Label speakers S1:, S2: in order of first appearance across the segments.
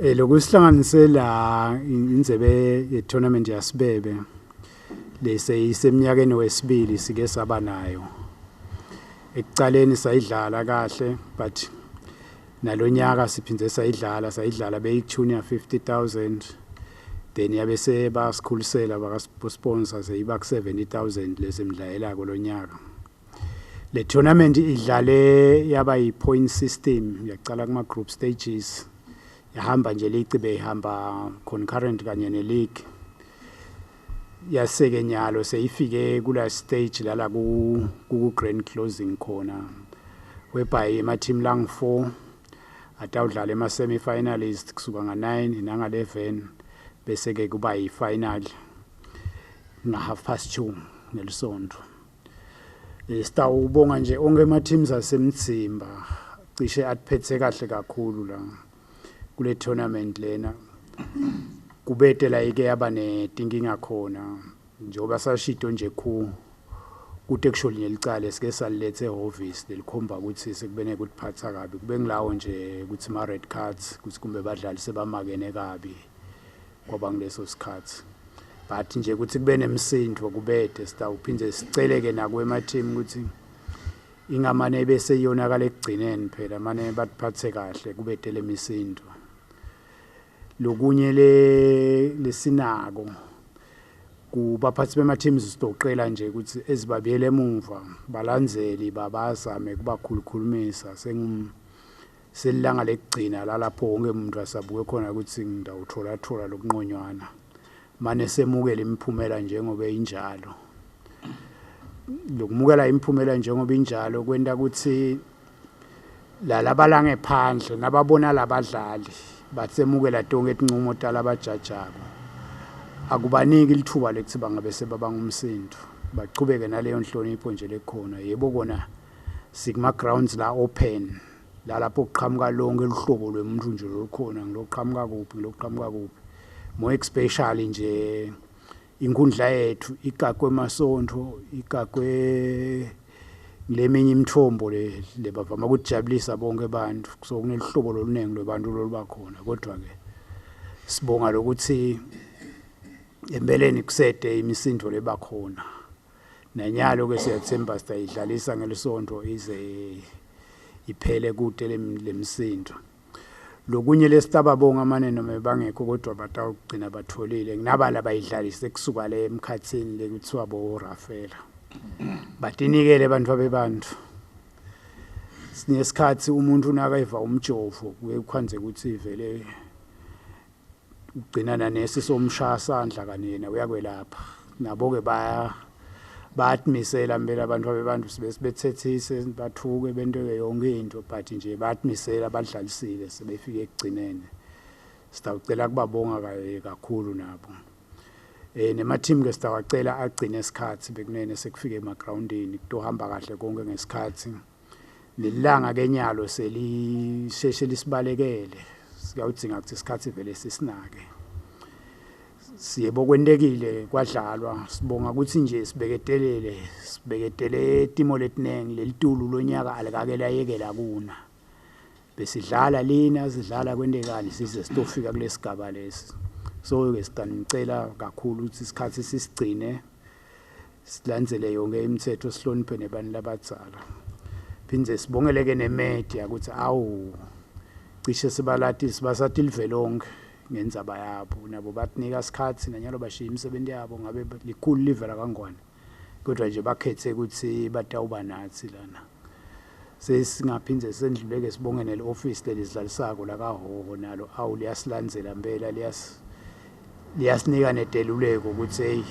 S1: Lokusihlanganise la indzebe ye-tournament yaSibebe leseyisemnyakeni wesibili sike saba nayo. Ekucaleni sayidlala kahle, but nalonyaka siphindze sayidlala beyi-junior 50,000, then yabe sebasikhulisela baka-sponsor, seyiba ku-70,000 lesemdlayelako lonyaka. Le tournament idlale yaba yi-point system, yaqala kuma-group stages, yahamba nje lici ihamba concurrent kanye ne-league. Yaseke nyalo seyifike kula stage lala ku grand closing khona, whereby ema-team lang 4 atawudlala ema-semi-finalist kusuka nga-9 nanga-11, bese ke kuba yi-final nga-2:30 ngelisonto. Sitawubonga nje onke ema-teams asemtsimba, cishe atiphethe kahle kakhulu la kule tournament lena. Kubete la ike yaba netinkinga khona, njengoba sashito nje khu kute kusho linye licala sike salilethe ehhovisi lelikhomba ukuthi sekube nekutiphatsa kabi, kube ngilawo nje ukuthi ma red cards, ukuthi kumbe badlali sebamakene kabi, kwaba ngileso sikhathi. But nje ukuthi kube nemsindo kubede. Sitawuphindze siceleke naku ema-team ukuthi ingamane bese iyonakala ekugcineni, phela mane batiphatse kahle, kubete lemisindo. Lokunye le lesinako kubaphathi bema-teams, sizoqela nje ukuthi ezibabiyele emuva balandzeli babazame kubakhulukhulumisa sengum selilanga lekugcina lalapho wonke umuntu asabuke khona ukuthi ngidawuthola thola lokunqonywana, mane semukele imiphumela njengoba injalo. Lokumukela imiphumela njengoba injalo kwenta ukuthi la labalangephandle nababona labadlali batsemukela tonke tincumo talabajajako, akubaniki lithuba lekuthi bangabe sebabanga umsindo, bachubeke naleyo nhlonipho nje lekhona. Yebo, kona sikuma grounds la open, la lapho kuqhamuka lonke luhlobo lwemuntu nje lolukhona, ngiloqhamuka kuphi, ngiloqhamuka kuphi, more especially nje inkundla yethu igagwe emasontfo, igagwe leminye imithombo le lebavama ukujabulisa bonke abantu. So kunelihlobo loluningi lwebantu loluba khona, kodwa ke sibonga lokuthi empeleni kusede imisindo lebakhona. Nanyalo ke siyathemba sitayidlalisa ngelisonto ize iphele kude lemisindo. Lokunye lesitababonga mane noma bangekho, kodwa batawugcina batholile nginabala bayidlalise kusuka le emkhathini lekuthiwa bo Rafaela, batinikele abantu abebantu. Sinesikhathi umuntu nakeva umjovo kuye kukhanze ukuthi vele ugcina nanesi somshaya sandla, kani yena uyakwelapha. Nabo-ke baya bayatimisela impela abantu abebantu, sibe sibethethise, bathuke, benteke yonke into, but nje bayatimisela, badlalisile, sebefike ekugcineni. Sitawucela kubabonga kakhulu nabo. Nema-team ke sitawacela agcine isikhathi bekunene sekufike emagrawundini, kutohamba kahle konke ngesikhathi. Lelanga ke nyalo selisheshe lisibalekele, siyawudzinga ukuthi isikhathi vele sisinake. Siyebo, kwentekile kwadlalwa, sibonga ukuthi nje sibeketelele, sibeketele timo letinengi. Lelitulu lonyaka alikake layekela kuna, besidlala lina, sidlala kwentekani size sitofika kulesigaba lesi. So ke sitanicela kakhulu ukuthi isikhathi sisigcine, silandzele yonke imithetho, sihloniphe nebantu labadzala. Phindze sibongeleke nemedia ukuthi awu cishe sibalati sibasati live lonke ngendzaba yabo, nabo batinika isikhathi nanyalo bashiya imisebenzi yabo, ngabe likhulu live lakangwane, kodwa nje bakhethe ukuthi batawuba nathi lana. Sesingaphindze sendluleke sibonge nel-office lelidlalisako lakaHhohho, nalo awu liyasilandzela impela, liyasinika neteluleko ukuthi hey,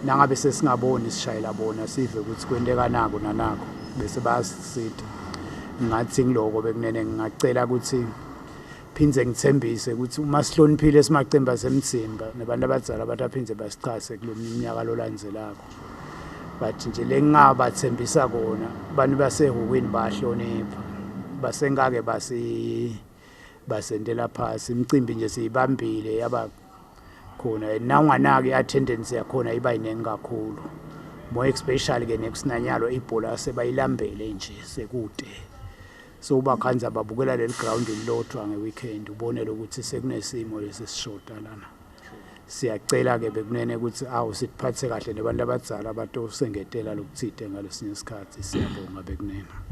S1: nangabe sesingaboni sishayela bona, sive ukuthi kwenteka nako nanako, bese bayasisita. Ngathi ngiloko bekunene ngingacela ukuthi phindze ngithembise ukuthi uma sihloniphile simacembu asemtsimba nabantu abadzala bataphinze basichase kulo mnyaka lolandzelako. But nje lengingabathembisa kona, abantu basehhukwini bayahlonipha, basengake basi basentela phasi imicimbi nje siyibambile yaba khona. Nawunganaki i-attendance yakhona iba yiningi kakhulu, more especially ke nekusinanyalo ibhola sebayilambele nje sekude. So ubakhandza babukela leli ground lilodwa nge-weekend, ubone lokuthi sekunesimo lesi sishoda lana. Siyacela-ke bekunene ukuthi awu siphathe kahle nebantu abadzala, batosengetela lokuthide ngalesinye isikhathi. Siyabonga bekunene.